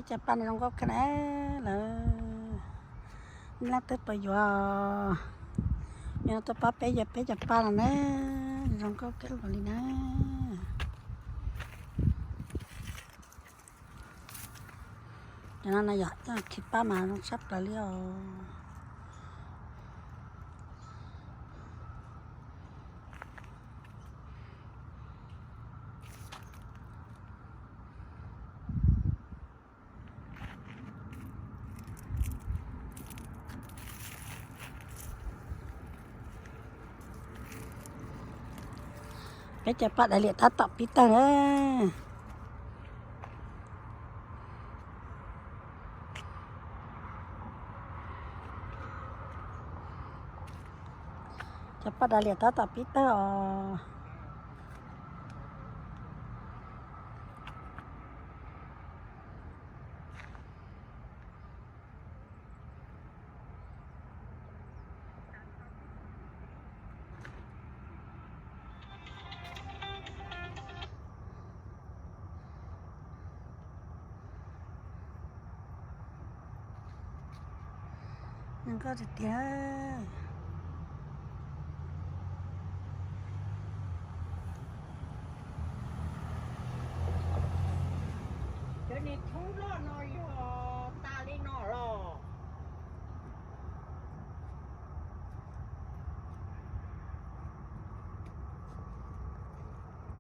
Peb cov paj no zoo nkauj kawg na lawm. Nej leej twg puas yuav, yog no tuaj pab peb yuav peb cov paj no na, zoo nkauj kawg nkaus li na. Cov no na yog khi paj mas zoo tshaj plaws li os. Peb cov paj dav liam tab tom pib tawg na. Cov paj dav liam tab tom pib tawg os. Zoo nkauj tiag tiag. Cov niag thoob loj no yog